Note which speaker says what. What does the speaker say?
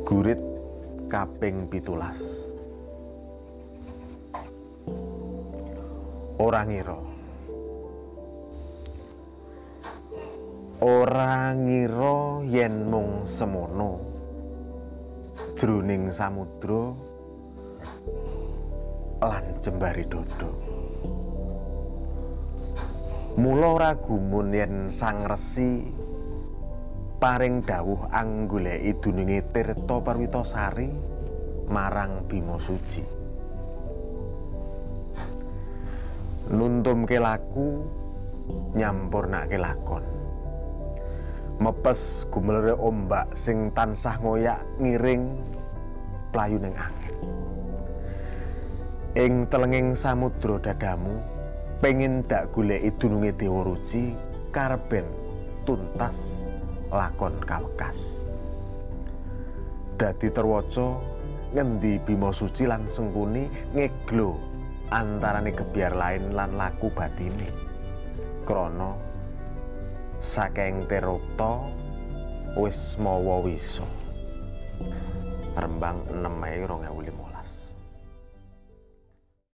Speaker 1: Gurit kaping 17. Ora ngira. Ora ngira yen mung semono jroning samudra lan jembari dodo. Mula ora gumun yen Sang Resi paring dawuh anggoleki dununge Tirta Perwitasari marang Bima Suci. Nuntumke laku, nyampurnake lakon. Mepes gumelere ombak sing tansah ngoyak ngiring playuning angin. Ing telenging samudra dadamu pengin dak goleki dununge Dewa Ruci karben tuntas lakon kawekas. Dadi terwaca ngendi Bima Suci lan Sengkuni ngeglo antarane gebyar lain lan laku batine. Krana saking tirta wis mawa wisa. Rembang 6 Mei 2015.